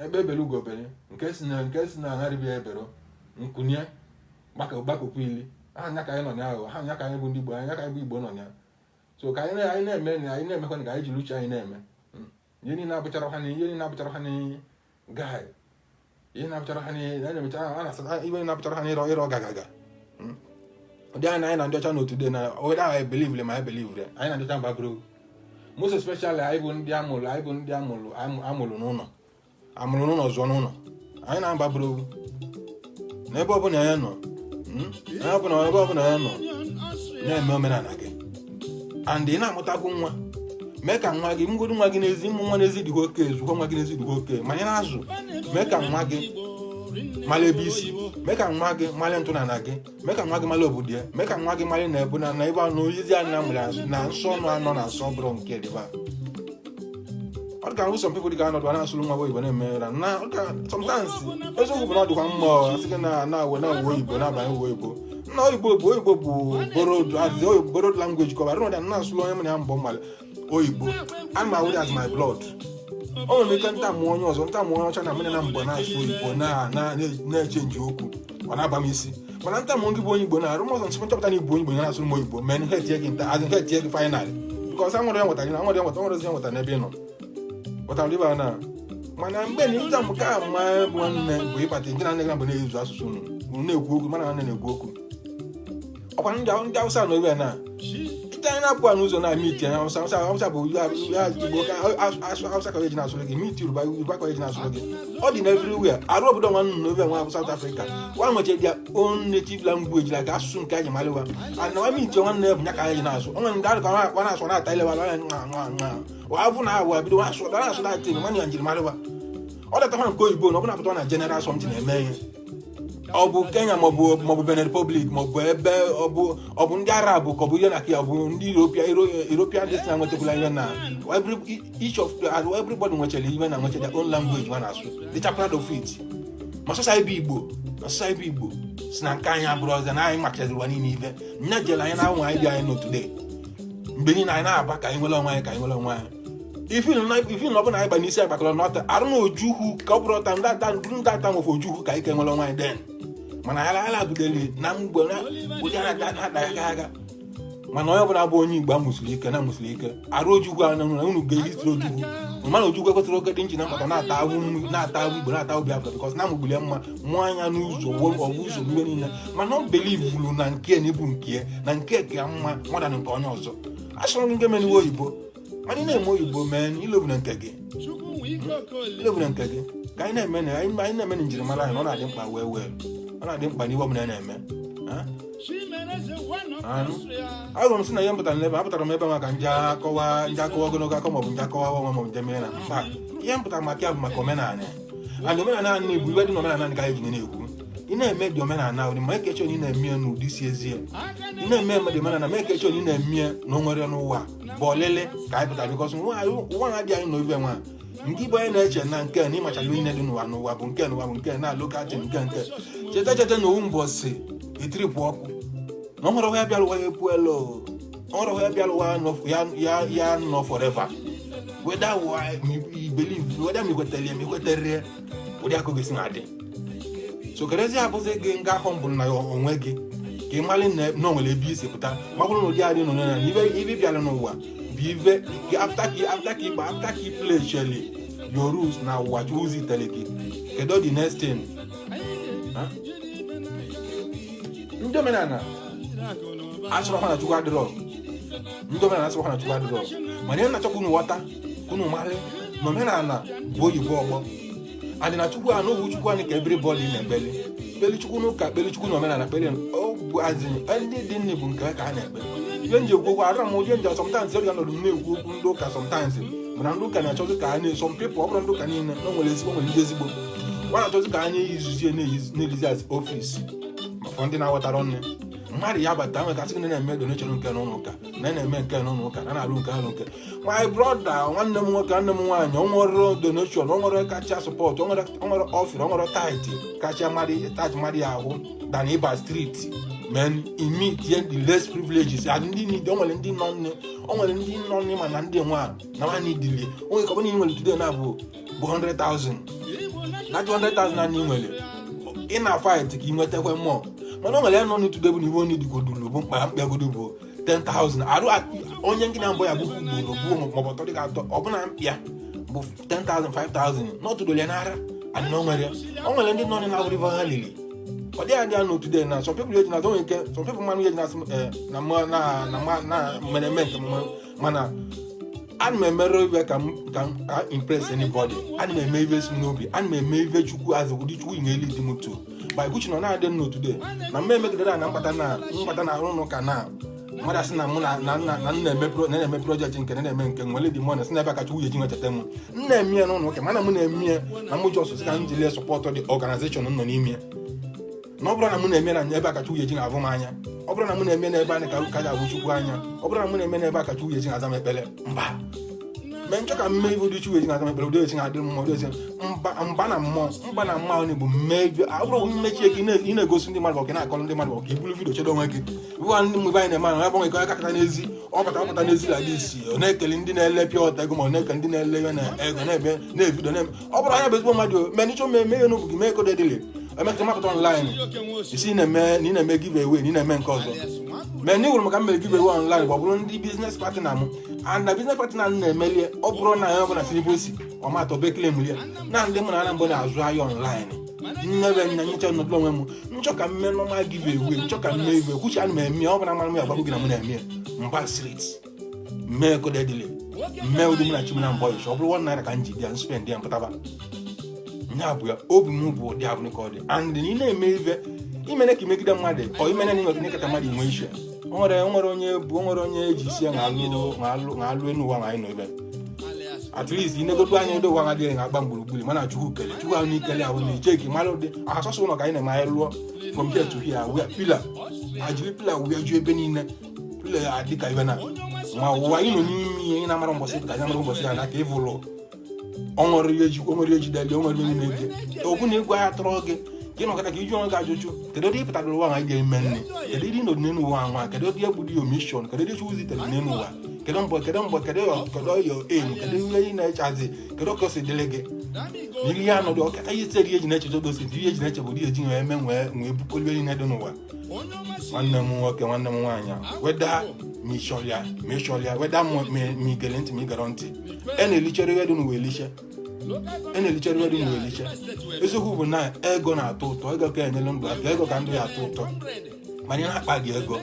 ebe ebere ugobere nke si na agharịbịa ebero nkunye gbakọkwa ili ha anya ka anyị nọ ya ahụ ha anya ka anyị bụ ndị Igbo, anya ka anyị bụ Igbo nọ ya. So ka anyị na-eme na anyị na-emekwa ka anyị jiri uche anyị na-eme ihe niile abụchara ha, ihe niile abụchara ha guy, ihe na-abụchara ha na-emecha a na-asa ihe na-abụchara ha n'ịrọ ịrọ gagaga ụdị anyị na ndị ọcha n'otu dị na whether I believe ma I believe anyị na ndị ọcha mba bụrụ most especially anyị bụ ndị amụrụ, anyị bụ ndị amụrụ amụrụ n'ụlọ, amụrụ n'ụlọ, zụọ n'ụlọ, anyị na-aba bụrụ n'ebe ọbụla ya nọ, ebe ọbụla ya nọ na-eme omenala gị. And ị na-amụtakwu nwa, mee ka nwa gị mgodo nwa gị n'ezi. Ịmụ nwa n'ezi dịkwa oke, zụkwa nwa gị n'ezi dịkwa oke. Ma ị na-azụ, mee ka nwa gị mara ebe isi, mee ka nwa gị mara ntụnala gị, mee ka nwa gị mara obodo ya, mee ka nwa gị mara na ebe na ebe anụ oyizi anyị na mụrụ azụ na nsọ ọnụ anọ na nsọ bụrụ nke dịba. Ọ dị ka nwụ some people dị ka anọdụ na-asụrụ nwa oyibo na-eme na ọ dị ka sometimes eziokwu bụ na ọ dịkwa mma. Ọ asị gị na na-awe na-awe oyibo, na-abanye uwe oyibo na oyibo bụ borrowed, as oyibo borrowed language ka ọ bụ na na-asụrụ onye m na ya mbọ mmalị oyibo ana m awụrụ as my blood. O nwere ike nta mụọ onye ọzọ, nta mụọ onye ọcha na mene na mbọ na-asụ oyibo na-echange okwu, ọ na-aba m isi. Mana nta mụọ gị bụ onye Igbo na-arụ m ọzọ nsị nchọpụta na igbo onye Igbo na-asụrụ m oyibo mee ihe etie gị nta azụ nke etie gị final, because anwere ya nweta gị na anwere ya nweta nwere ya nweta n'ebe ị nọ nwetara ibe na. Mana mgbe na ịja m ka mma bụ nwanne bụ ịkpata nke na nne gị na mbụ na-ezu asụsụ unu, unu na-ekwu okwu, mana nwanne na-ekwu okwu. Ọkwa ndị Awụsa nọ ebe na ite anyị na-apụ a n'ụzọ na meet anya Awụsa. Awụsa bụ ya Igbo ka asụ Awụsa ka eji na-asụrụ gị, meet Yoruba, Yoruba ka eji na-asụrụ gị. Ọ dị na everywhere. Arụ obodo nwa nọ ebe nwa South Africa wa nweche their own native language, like asụsụ nke anyị maliwa, and na wa meet nwanne ya bụ ya ka anyị ji na-asụ. O nwere ndị arụka wa na-asụ na-ata ilewa anya nwa nwa nwa wa avụ na awụ ebido wa asụ na-asụ that thing nwanne ya njirimara wa. Ọ datakwa nke oyibo na ọ bụla pụta na general something eme ihe, ọ bụ Kenya maọbụ Benin Republic maọbụ ebe ọ bụ ndị Arab ka ọ bụ ihe na ka ọ bụ ndị European dis na nwetakwala ihe na every each of everybody nwechara ihe na nwecha their own language ma na-asụ, dịcha proud of it. Ma sọsọ ebe Igbo na sọsọ ebe Igbo si na nke anyị abụrụ ọzọ na anyị machaziri ụwa niile ife nya jere anyị na anwụ anyị dị anyị nọ today. Mgbe niile anyị na-aba ka anyị nwere onwe anyị, ka anyị nwere onwe anyị. Ifin na ọ bụ na anyị gba n'isi anyị gbakọrọ n'ọta arụ na ojukwu ka ọ bụrụ ọta ndị ata ndị ata nwefe ojukwu ka anyị ka nwere onwe anyị den. Mana anyị ala budeli na mgbe na ụdị na-ada na-ada aga aga. Mana onye ọbụla bụ onye Igbo amụsiri ike na amụsiri ike arụ ojukwu a na unu ga-ehitiri ojukwu. Mana ojukwu ekwesịrị oke dị nchi na mkpata na-ata ahụ, na-ata ahụ Igbo, na-ata ahụ Biafra, because na amụgbuli ya mma mụọ anya n'ụzọ ọ bụ ụzọ mgbe niile. Mana ọ believeru na nke na ịbụ nke na nke ka mma more than nke onye ọzọ. Asọrọ gị nke meniwe oyibo, mana ị na-eme oyibo mee ilobu na nke gị, ilobu na nke gị ka anyị na-eme na anyị na-eme na njirimara anyị na ọ na-adị mkpa wee wee ọ na-adị mkpa n'ihe ọbụla a na-eme. Anụ agụrụ m sị na ihe m pụtara n'ebe apụtara m ebe maka nje akọwa nje akọwa ogologo akọ maọbụ nje akọwa ọnwa maọbụ nje mee na mba. Ihe m pụtara maka ya bụ maka omenala, and omenala anyị bụ iwe dị n'omenala anyị ka anyị ji na-ekwu. Ị na-eme dị omenala ahụ ma ekechi onye ị na-eme ya n'ụdị si ezi ya. Ị na-eme dị omenala ma ekechi onye ị na-eme ya na o nwere n'ụwa bụ ọlịlị ka anyị pụtara, because ụwa na-adị anyị n'obe nwa nke igbo anyị na-eche na nke na ịmachara ihe dị n'ụwa n'ụwa bụ nke n'ụwa bụ nke na local thing nke cheta cheta na owu mbọsị itiripụ ọkụ na ọhụrụ ya bịara ụwa ya epuelo ọhụrụ ya bịara ụwa ya nọ forever, whether you believe, whether ma ikwetere ya ma ikwetere ya, ụdị akụ gị si na-adị. So kedụzi abụzi gị nga ahụ mbụ na onwe gị ka ị malị na o nwere ebe isi pụta, ma ọ bụrụ na ụdị adị nọ na ibe ibe bịara n'ụwa bụ ive after ka ị play cheli your rules na ụwa Chukwu zitere gị. Kedu the next thing? Ha? Ndị omenala asịrọkwa na Chukwu adịrọ. Ndị omenala asịrọkwa na Chukwu adịrọ, mana ihe na-achọkwa unu ghọta ka unu malị na omenala bụ oyibo ọgbọ adị na Chukwu anụ owu Chukwu anyị ka everybody na-ekpeli kpeli Chukwu n'ụka, kpeli Chukwu na omenala, kpeli ọ bụ azị ndị dị nne bụ nke ka a na-ekpe. Ihe nji ekwu okwu ara m ụdị nji sometimes ọ ga nọdụ m na-ekwu okwu ndị ụka sometimes, mana ndị ụka na-achọzi ka a na some people, ọ bụrụ ndị ụka niile na o nwere ezigbo, nwere ndị ezigbo nwa na-achọzi ka anyị izuzie na-elizi as office maka ndị na-aghọtara nne mmadụ ya bata nwere kasị na na-eme donation nke n'ụlọ ụka na na-eme nke n'ụlọ ụka na na-alụ nke alụ nke. My brother, nwanne m nwoke, nwanne m nwaanyị, o nwere donation, o nwere kacha support, o nwere offering, o nwere tithe kacha mmadụ tithe mmadụ ya ahụ than ịba street men meet the less privileges and ndị need. O nwere ndị nọ nne, o nwere ndị nọ nne, mana ndị nwa na nwa nidili onwe ka ọ bụrụ na ị nwere today na bụ 100,000, that 100,000 na ị nwere ị na fight ka ị nwetakwa mmụọ. Mana o nwere ya nọ n'itude bụ na iwe onye dịgodulu bụ mkpa mkpịagodo bụ 10,000 arụ onye nkị na mbọ ya bụ ugboro bụ maọbụ ọtọ dịka atọ ọbụna mkpịa bụ 10,000 5,000 n'ọtụdolu ya n'ara and na o nwere ndị nọ na awụrụ ha lili. Ọ dịghị adị ya n'otu dị na some people eji na nwere ike some people mmanụ eji na-asị na mma na na na mmereme nke m, mana ana m emere iwe ka m impress anybody. Ana m eme iwe si m n'obi, ana m eme iwe Chukwu azụ ụdị Chukwu na-eli di m to by which nọ na-adị m n'otu dị na mma emegidere na mkpata na mkpata na arụ ụka na Mmadụ asị na mụ na m na-eme na na-eme project nke na na-eme nke nwere dị money, si na ebe a kacha nwunye ji nwecheta m. M na-eme ya n'ụlọ ụka, mana m na-eme ya na mụ just sị ka m jiri support the organization m nọ n'ime ya. Na ọ bụrụ na mụ na-eme na ebe a kacha nwunye ji na-avụ m anya, ọ bụrụ na mụ na-eme n'ebe a ka ji agwụ Chukwu anya, ọ bụrụ na mụ na-eme n'ebe a kacha nwunye ji na-aza m ekpere, mba. Mee nchọ ka mme ibu dị Chukwu eji na-aza m ekpere, ụdị echi na-adị mma, ụdị echi mba mba na mmụọ mba na mmụọ ahụ bụ mme. Ọ bụrụ mmechi eke ị na-egosi ndị mmadụ, ka ị na-akọrọ ndị mmadụ, ka i buru video chedo onwe gị. Gwa ndị mgbe anyị na-eme ahụ agbanwe ka aka kata n'ezi, ọ bata n'ezi la isi, ọ na-ekele ndị na-ele pịa ọta ego, ma ọ na-ekele ndị na-ele ihe na ego, na-eme na-evideo na-eme. Ọ bụrụ anya bụ ezigbo mmadụ, mee nịchọ mee mee n'obu gị, mee ego dịdịlị emeka mapụta online, isi na-eme na ị na-eme give away, na ị na-eme nke ọzọ. Mee na ị hụrụ maka m mere give away online bụ ọ bụrụ ndị business partner m, and na business partner m na-emelie. Ọ bụrụ na ya ọbụla si ebe o si ọmatọ bekele melie na ndị mụ na ana mbụ na-azụ ahịa online, nnebe nya nyicha nọdụrụ onwe m, nchọ ka mme normal give away, nchọ ka mme iwe kwuchi ana m eme. Ọ bụla mara m ya gbagbo gị na mụ na-eme mba street, mee kodedile, mee ụdị mụ na chi m na mbọ. Ọ bụrụ ₦1 ka m ji bịa spend ya mpụtaba nya bụ ya. Obi m bụ ụdị abụrụ ka ọ dị. And na ị na-eme ife imene ka imegide mmadụ, ọ imene na ịnwere nkata mmadụ inwe ishe. O nwere onye bụ o nwere onye eji isi ya ṅalụ enu ụwa anyị nọ ebe. At least inegodu anya ụdị ụwa adịghị na-agba gburugburu, mana Chukwu kele, Chukwu ahụ n'ikele ahụ na icheki mara ụdị asọsọ ụlọ ka anyị na-eme. Anyị lụọ from here to here, we pillar ajiri pillar wee ju ebe niile, pillar ya adị ka ibe na ma ụwa anyị nọ n'ime ihe ị na-amara mbọsị ka anyị amara mbọsị ya na ka ịvụlụ. O nwere ihe ji, o nwere ihe jideli, o nwere ihe na-ege okwu na egwu anya tọrọ gị ka ị nọkọta ka iju onwe gị ajụjụ: kedu ụdị ị pụtara ụwa anyị ga-eme nne? Kedu ụdị nọdụ n'elu ụwa nwa? Kedu ụdị egbu dị your mission? Kedu ụdị Chukwu zitere n'elu ụwa? Kedu mbọ kedu mbọ kedu kedu your aim? Kedu ihe ị na-echazi? Kedu ka o si dịrị gị n'ihe ihe anọdụ ọkata ihe site ihe eji na-echeche dosi ihe eji na-eche bụ ihe eji wee eme wee bukọlie niile dị n'ụwa? Nwanne m nwoke, nwanne m nwaanyị, weda ma ịchọrọ ma ịchọrọ, weda ma igere ntị ma igere ntị, e na-elichere ihe dị n'ụwa eliche, e na-elichere ihe dị n'ụwa eliche. Eziokwu bụ na ego na-atọ ụtọ, ego ka enyere ndụ aka, ego ka ndụ ya atọ ụtọ, mana ị na-akpa gị ego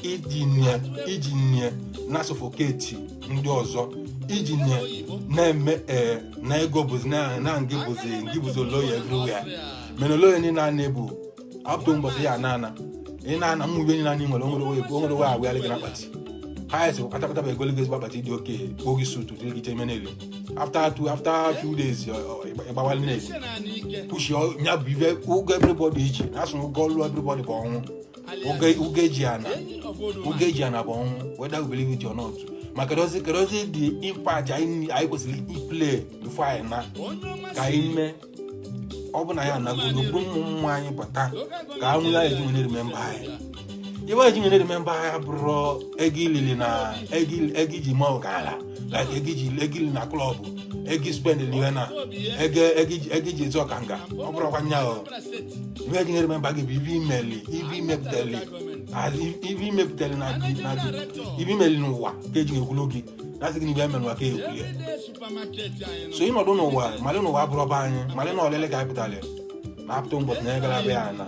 iji nye na suffocate ndị ọzọ, iji nye na-eme ee na ego bụzi na ngị bụzi oloye everywhere. Mana oloye niile a na-ebu apụta mbọsị ya na ị na-ana mmụ ibe niile anyị nwere, onwere onwe agwagharị gị na akpati highest bụ kpatakpata bụ egolu gị ezigbo akpati dị oke, kpoo gị suit, dịrị gị cheme n'elu. After few days, ịgbawali n'ezi push ya bụ ibe ụgwọ everybody iji na-asụ ụgwọ ọlụ everybody bụ ọnwụ. Ụgwọ eji ana, ụgwọ eji ana bụ ọnwụ, whether you believe it or not. Ma kedozi the impact anyị kwesịrị iplay before anyị na ka anyị mee? Ọ bụ na ya anagodo bụrụ ụmụ mmụọ anyị bata ka ha nwee anyị eji nwere remember anyị. Ibe anyị ji nwere remember anyị abụrụ ego ilili na ego iji mee ọgala, like ego iji ego ilili na club, ego spend liwe na ego iji ezu ọkanga. Ọ bụrụkwa nya o ibe eji nwere remember gị bụ ibe imeli, ibe imepụtali, ibe imepụtali na ibe imeli n'ụwa ka eji ekwulu gị na-asị gị na ibe emere n'ụwa ka ekwuli ya. So ịnọdụ n'ụwa malị n'ụwa abụrụ ọba anyị, malị na ọlele ka anyị pụtara na apụta ụbọchị na gara abịa ya na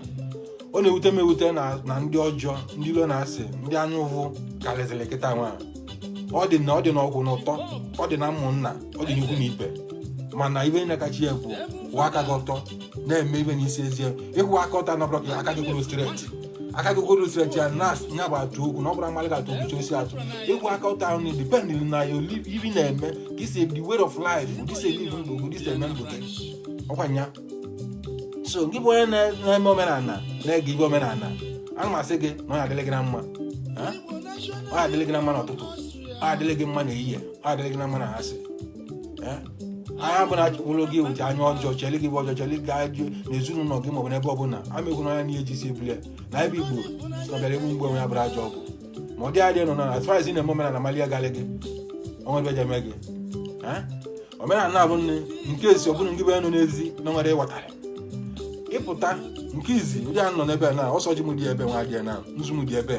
ọ na-ewute m ewute na ndị ọjọọ, ndị ilo na-asị, ndị anya ụfụ karịzịrị kịta nwa. Ọ dị n'ọgwụ n'ụtọ, ọ dị na ụmụnna, ọ dị n'ikwu na ibe, mana ibe na-akachi ya bụ kwụọ aka gị ọtọ na-eme ibe n'isi ezie. Ịkwụ aka ọtọ anọbụrụ ka aka gị kwụrụ straight, aka gị kwụrụ straight ya na ya bụ atụ okwu na ọ bụrụ amalị gị atụ okwu chosi atụ. Ịkwụ aka ọtọ ahụ na depend na ya ibi na-eme ka isi the way of life, ụdị si elive ndụ, ụdị si eme ndụ gị ọkwa nya. So gị bụ onye na-eme omenala, na-ege ibe omenala, ana m asị gị na ọ ya adịrị gị na mma. Ọ ya adịrị gị na mma n'ụtụtụ, ọ ya adịrị gị mma n'ehihie, ọ ya adịrị gị na mma na asị anya bụ na wụrụ gị wute anya ọjọọ chele gị bụ ọjọọ chele gị ajụ n'ezinụlọ gị maọbụ n'ebe ọbụla amekwu n'anya na eji si ebule na ebe Igbo si na bịara egbu mgbe onwe ya bụrụ ajọ ọgwụ ma ọ dị adị nọ na. As far as ị na-eme omenala, mali ya galị gị onwe ebe eji eme gị omenala abụ nne nke esi ọbụla ngị bụ onye nọ n'ezi na nwere ịghọtara ịpụta nke izi ndị a nọ n'ebe na ọsọ ji m dị ebe nwa dị na nzu m dị ebe,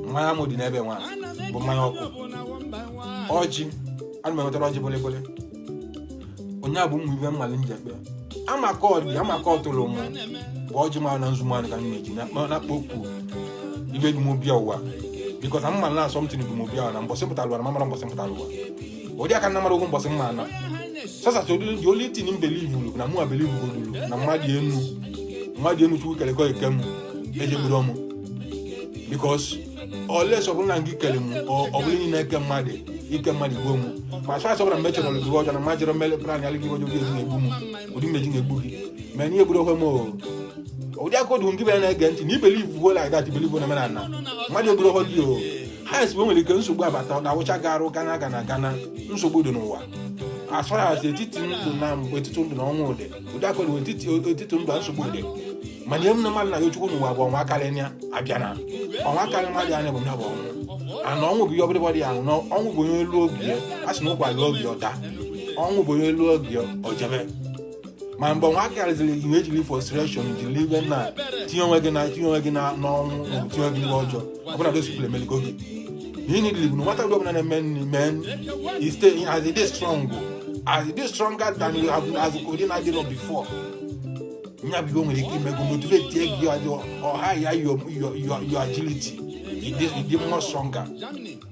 mmanya m dị n'ebe nwa bụ mmanya ọkụ ọjị ana m enwetara ọjị bụlịbụlị onye a bụ ụmụ ibe mmali njekpe amaka ọ dị amaka ọ tụrụ mụ bụ ọjị ma na nzu mmanụ ka m na-eji na-akpọkwu ibe dị m bịa ụwa, because mma na asọmpi dị m bịa ụwa na mbọsị mpụtara ụwa na mamara mbọsị mpụtara ụwa ụdị aka nna mara okwu mbọsị mma na sasa. So the only thing m believe na mụ believe godulu na mmadụ enu Chukwu kelekọ eke m ejegburu ọmụ because Unless ọ bụrụ na gị kele m, ọ bụrụ niile eke mmadụ, ike mmadụ gbuo m. Ma asụ asọ bụla mgbe chọrọ gị ọjọọ na mma jere mmele plan alị gị ọjọọ, gị eji na-egbu m, ụdị mmeji na-egbu gị ma ihe egburu okwe m o. Ụdị aka odu gị bịara na-ege ntị na ibelieve go like that, ibelieve na omenala mmadụ egburu okwe gị o. Highest bụ o nwere ike nsogbu abata, ọ na-awụcha gị arụ gana gana gana. Nsogbu dị n'ụwa as far as etiti ndụ na mgbe etiti ndụ na ọnwụ dị. Ụdị aka odu etiti ndụ na nsogbu dị, mana ihe m na mmadụ na ya Chukwu n'ụwa bụ ọnwa akarị ya abịa na ọnwa akarị mmadụ anya bụ ya bụ ọnwụ. Ana ọnwụ bụ ihe ọbụla dị ahụ na ọnwụ bụ onye elu obi ya a sị na ụkwa lụọ obi ọda. Ọnwụ bụ onye elu obi ojebe. Ma mgbe ọnwa karịzịrị gị, ejiri frustration jiri ibe na tinye onwe gị na n'ọnwụ, maọbụ tinye onwe gị n'ihe ọjọọ ọbụla those people emeligo gị na ihe niile bụ na nwata ọbụla na-eme nri men you stay as it is strong, as it is stronger than you have, as ụdị na-adịrọ before. Nya bụ ihe o nwere ike ime go motivate gị ọha ya your agility, it dị more stronger.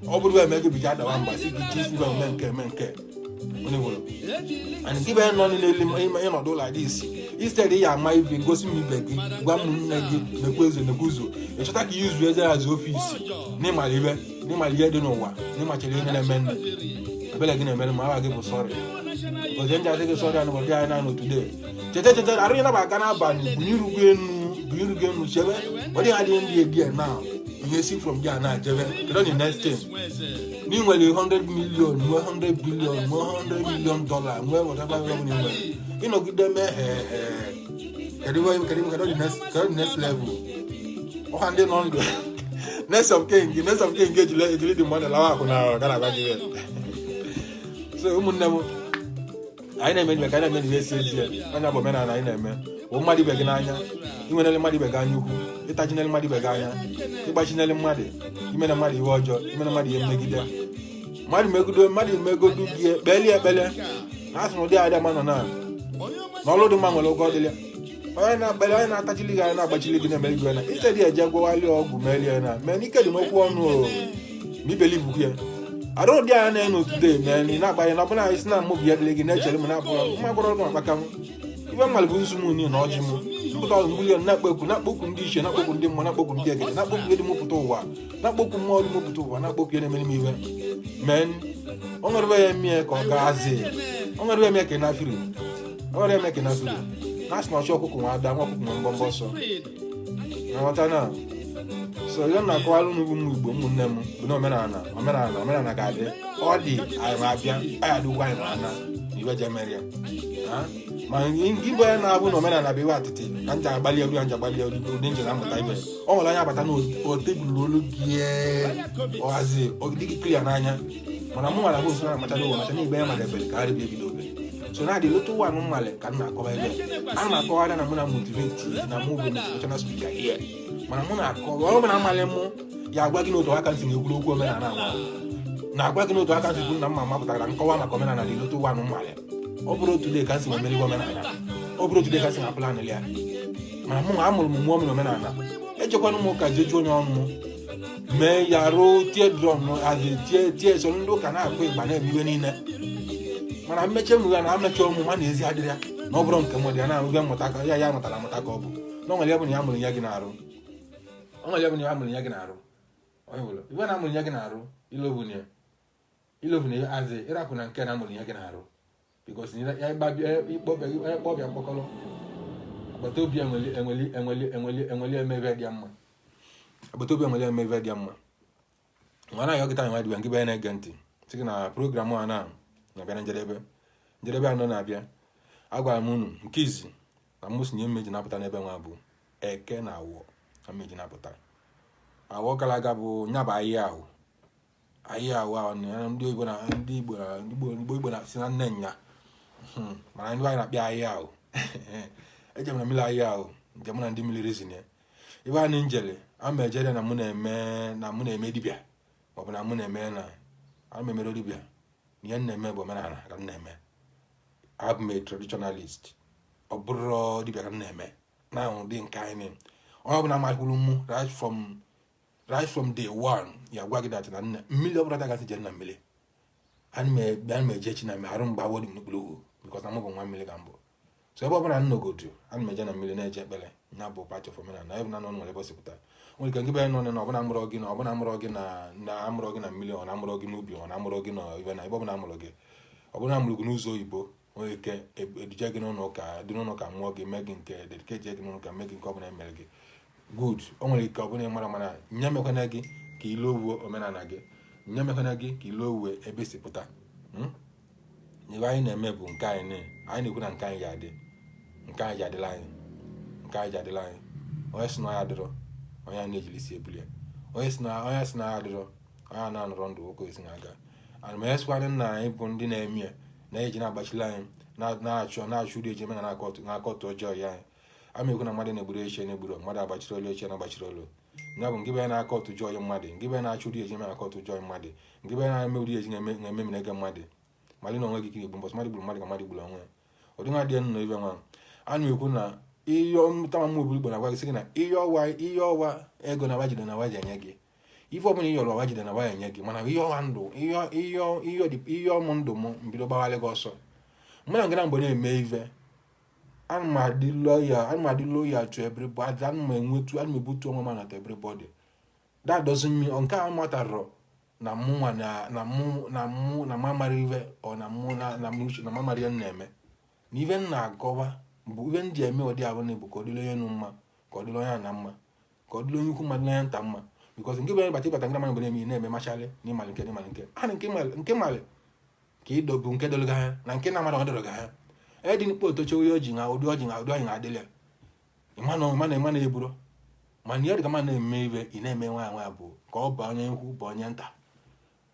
Ọ bụrụ eme gị bija adawa mgba si gị chisi ibe eme nke eme nke onye gwụrụ and gị bịa nọ n'elu ịnọdụ like this, instead ya ama ibe gosi m ibe gị, gwa m nne gị nekwa ezo nekwa ụzọ ịchọta ka izu eze hazi office n'ịmara ibe, n'ịmara ihe dị n'ụwa, n'ịmachara ihe na-eme nne ebele gị na-emere ma awa gị bụ sorry oze ndị asị gị sorry. Anụ dị anyị na-anọ today, cheta cheta arụ ya naba aga n'abalị bunye enu bunye enu chebe ọ dịghị adịghị ndị edi na ihe si from there na jebe. Kedu the next thing? Na ị nwere 100 million, nwee 100 billion, nwee 100 million dollar, nwee whatever ọ bụla ị nwere, ịnọgide mee he kedu kedu kedu the next, kedu the next level? Ọha ndị nọ ndụ, next of kin, next of kin ejiri ejiri dị mmadụ lawa akụ na gara agba gị. So ụmụnne m, anyị na-eme ibe ka anyị na-eme ihe esi ezie anya bụ omenala anyị na-eme bụ mmadụ ibe gị n'anya, inwenele mmadụ ibe gị anya ukwu, ịtachinele mmadụ ibe gị anya, ịgbachinele mmadụ, imere mmadụ ihe ọjọọ, imere mmadụ ihe mmegide, mmadụ megodo mmadụ megodu gị, ekpeli ekpele na asị na ụdị adị ama nọ na n'ọlụ dị mma nwere ụgwọ dịlị. Onye na-akpali, onye na-atachili gị anya, na-agbachili gị, na-emeli gị na instead eje gwọwali ọgwụ melie na mee n'ike dị n'okwu ọnụ o ma ibelieve ya arụ ụdị anya na-enu today mee na ị na-agbanye na ọbụla anyị si na mmụ bụ ya dịrị gị na-echere m na-abụrụ mma gwọrọ ọgwụ akpaka m ibe mmalị bụ nzu m niile na ọjị m mpụta ọrụ mgbuli na-akpọkwu na-akpọkwu ndị ichie, na-akpọkwu ndị mmụọ, na-akpọkwu ndị egede, na-akpọkwu ihe dị mụpụta ụwa, na-akpọkwu mmụọ dị mụpụta ụwa, na-akpọkwu ihe na-emere m iwe men o nwere ya emie ka ọ gaa zi o nwere ya emie ka ị na-afiri o nwere ya emie ka ị na-afiri na asị na ọchị ọkụkọ nwa ada nwa ọkụkọ nwe mbọmbọ ọsọ na nghọta na. So ihe m na-akọwara unu bụ ụmụ Igbo, ụmụnne m, bụ na omenala omenala omenala ga-adị. Ọ dị anyị ma abịa anyị adịgwa anyị ma ana na iwe je mere ya. Ma ngị bụ onye na-abụ na omenala bụ iwe atịtị na nja agbalị elu ya nja agbalị elu ụdị njem amụta ibe ọ nwere anya abata na o tebụl olu gị ọhazi dị gị clear n'anya. Mana mụ nwara bụ nso na-amachara ụwa macha na igbe ya madebere ka arịbịa ebido obe so na adị little one mmale ka m na-akọwa ebe a na-akọwarị na mụ na motivate na mụ bụ motivational speaker here. Mana mụ na-akọwa ọ bụ na amalị mụ ya agwa gị n'otu aka ntị na-ekwuru okwu omenala nwa na-agwa gị n'otu aka ntị kwuru na mma mapụtara nkọwa maka omenala dị little one mmale. Ọ bụrụ otu day ka m si emeriwe omenala, ọ bụrụ otu day ka m si na plan ya. Mana mụ amụrụ m mmụọ m na omenala ejekwana m ụka jee jụọ onye ọnụ m mee ya ruo tie drum azi tie tie soro ndị ụka na-akụ ịgba na-eme iwe niile. Mana mmeche m ya na amecha ọmụ ma na ezi adịrị ya na ọ bụrụ nke m dị ya na ahụ mmụta ka ya ya mụtara amụta ka ọ bụ na ọ nwere ya bụ na ya mụrụ ya gị na-arụ ọ nwere ya bụ na ya mụrụ ya gị na-arụ onye bụla iwe na amụrụ ya gị na-arụ ilovu na azị ịrapụ na nke na amụrụ ya gị na-arụ because ya ịkpọbịa mkpọkọrọ agbata obi enweli enweli enweli enweli enweli eme ebe dị mma, agbata obi enweli eme ebe dị mma. Nwa na ayọ kịta nwa dịbịa nke bụ na-ege ntị sị gị na program a na na-abịa na njedebe njedebe anọ na-abịa. Agwara m unu nke izi na mụ si nye mmeji na-apụta n'ebe nwa bụ eke na awọ na mmeji na-apụta awọ gara aga bụ nyaba ahịa ahụ ahịa ahụ ahụ na ndị Igbo na ndị Igbo na ndị Igbo Igbo Igbo na si na nne nya. Mana ndị anyị na-akpịa ahịa ahụ ejem na mmiri ahịa ahụ nke mụ na ndị mmiri rizin ya ibe anyị njele ama ejere na mụ na-eme na mụ na-eme dibịa maọbụ na mụ na-eme na ana m emere dibịa na ihe m na-eme bụ omenala ka m na-eme. Abụ m a traditionalist, ọ bụrụ dibịa ka m na-eme na ụdị nke anyị. Onye ọbụla makwuru mụ right from day one ya gwa gị that na nne mmiri ọbụla dagasị jere na mmiri ana m ana m eje chi na arụ mgbe awọ dị m n'okpuru ugwu because na mụ bụ nwa mmiri ka m bụ. So ebe ọbụla m nọgodu, ana m eje na mmiri na-eje ekpere. Ya bụ part of omenala ebe na nọ nwere ebe o si pụta. Nwere ike nke nọ na ọbụna mụrọ gị na ọbụna mụrọ gị na amụrọ gị na mmiri, ọ na amụrọ gị n'ubi, ọ na amụrọ gị na ibe na ebe ọbụla amụrụ gị, ọbụna amụrụ gị n'ụzọ oyibo. Nwere ike eduje gị n'ụlọ ụka, dị n'ụlọ ụka mụọ gị, mee gị nke dedicate gị n'ụlọ ụka, mee gị nke ọbụla emere gị. Good. O nwere ike ọbụla ịmara, mana nye mekwana gị ka ile owuwe omenala gị, nye mekwana gị ka ile owuwe ebe si pụta. Ibe anyị na-eme bụ nke anyị anyị na-ekwu na nke anyị ga-adị, nke anyị ji adịla anyị, nke anyị ji adịla anyị. Onye si na ya adịrọ, onye a na-ejili isi ebulie. Onye si na ya adịrọ, onye a na-anọrọ ndụ nwoke esi na-aga. Ana m esikwadị nna anyị bụ ndị na-eme ya na-eji na-agbachili anyị, na-achọ ụdị eji eme na na-akọtụ ọjọọ ya. Anyị ama ekwu na mmadụ na-egburu eche na-egburu mmadụ, agbachiri olu eche na-agbachiri olu ya bụ nke bụ ya na-akọtụ jọọ mmadụ, nke bụ ya na-achọ ụdị eji eme na-akọtụ jọọ mmadụ, nke bụ ya na-eme ụdị eji na-eme ege mmadụ malị na onwe gị ka egbu. Mbọsị mmadụ gburu mmadụ ka mmadụ gburu onwe ya. Ụdị nwa dị nọ ibe nwa a na-ekwu na ihe tama mma oburu Igbo na-agwa gị, sị gị na ihe ọwa ego na wajide na waji enye gị ife ọbụla ị yọrọ, wajide na waya enye gị. Mana ihe ọwa ndụ, ihe ọmụ ndụ m mbido gbawalị gị ọsọ. Mụ na ngana mgbe na-eme ife, ana m adị loyal, ana m adị loyal to everybody, ana m enwetu, ana m ebutu onwe m na to everybody. That doesn't mean nke a matarọ na mụ nwa na mụ na m amara ife ọ na mụ na mụ na m amara ihe m na-eme na ife m na-akọwa bụ ife m ji eme ụdị ahụ na-ebu ka ọ dịrị onye nụ mma, ka ọ dịrị onye na mma, ka ọ dịrị onye ukwu mma, dịrị onye nta mma. Because nke bụ ịbata ịbata ngara mmadụ na-eme na-eme machalị na ịmalị nke ịmalị nke a na nke malị ka ịdọbụ nke dọrọ gị anya na nke na-amara ọ dọrọ gị anya e dị mkpa otoche onye oji na ụdị ọjị na ụdị ọjị na-adịlị ya. Ịma na ịma na ịma na eburo mana ihe dịka mmadụ na-eme ibe ị na-eme nwa nwa bụ ka ọ bụ onye ukwu bụ onye nta.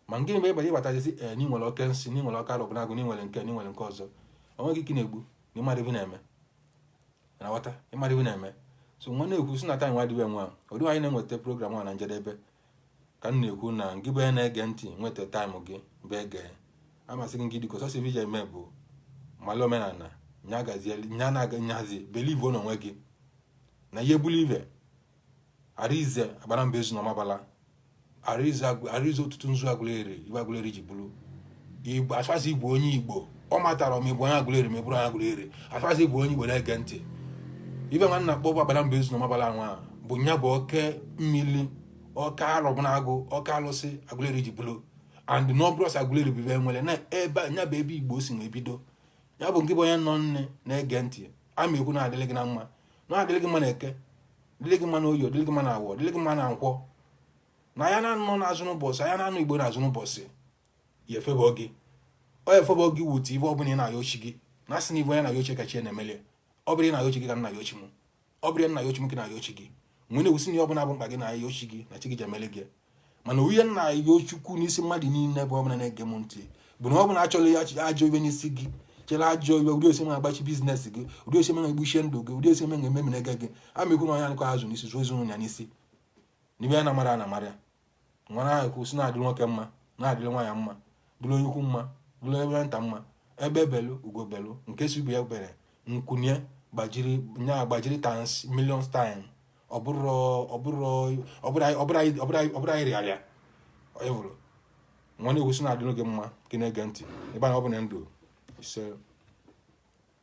Ma nke mgbe ịbata ịbatazi ee na ị nwere oke nsị, na ị nwere ọkara ọbụnagụ, na ị nwere nke, na ị nwere nke ọzọ, onwe gị ka ị na-egbu na ịmara ibe na-eme na ghọta ịmara ibe na-eme. So nwa na-ekwu si na taa nwa dịbe nwa ụdị anyị na-enweta program a na njedebe ka m na-ekwu na ngị bụ onye na-ege ntị nweta time gị bụ ege amasị gị. Ngị dịka ọsọsọ ife iji eme bụ mala omenala nya gazie nya na-aga nyazi believe n'onwe gị na ihe bulu ive arize agbara mba ezu na ọmabala arize arize ụtụtụ nzu Agụleri ibe Agụleri ji bulu Igbo asfazi Igbo onye Igbo ọ matara ma ịbụ onye Agụleri ma ị bụrụ onye Agụleri asfazi Igbo onye Igbo na-ege ntị ibe nwanna akpọ bụ agbara mba ezu na ọmabala nwa bụ nya bụ oke mmiri, oke alọbụnagụ, oke alụsị Agụleri ji bulu. And n'ọbụrọsị Agụleri bụ ibe nwere na ebe nya bụ ebe Igbo si na-ebido ya bụ nke bụ onye nọ nne na-ege ntị ama ekwu na-adịrị gị na mma, na-adịrị gị mma na Eke, dịrị gị mma na Oyo, dịrị gị mma na Awọ, dịrị gị mma na Nkwọ, na ya na-anọ n'azụ n'ụbọchị anya na-anụ Igbo n'azụ n'ụbọchị ya efebọ gị, ọ efebọ gị wute ibe ọbụla ị na-ayọ ochi gị na asị na ibe onye na-ayọ ochi ka chi na-emeli. Ọ bụrụ ị na-ayọ ochi gị ka m na-ayọ ochi m, ọ bụrụ na ayọ ochi m ka na-ayọ ochi gị nwee na-ewusi na ihe ọbụla bụ mkpa gị na-ayọ ochi gị na chi gị ji emeli gị. Mana onye na-ayọ Chukwu n'isi mmadụ niile bụ ọbụla na-ege m ntị bụ na ọbụla achọrọ ya ajọ ibe n'isi gị, chere ajọ iwe, ụdị osi agbachi business gị, ụdị osi na-egbuchie ndụ gị, ụdị osi na-eme ege gị ama ekwu na onye anụkọ azụ n'isi zụọ ezinụlọ ya n'isi n'ibe ya na-amara na amara ya nwa na-ekwu si na-adịrị nwoke mma, na-adịrị nwaanyị mma, dịrị onye ukwu mma, dịrị ebe nta mma, ebe belu ugo belu nke si ibe ya bere nkwunye gbajiri nya gbajiri times millions time. Ọ bụrụ ọ bụrụ ọ bụrụ ọ bụrụ ọ bụrụ ọ bụrụ anyị rịarịa ọ bụrụ nwa na-ekwu si na-adịrị gị mma gị na-ege ntị ebe anyị ọ bụ na ndụ ise.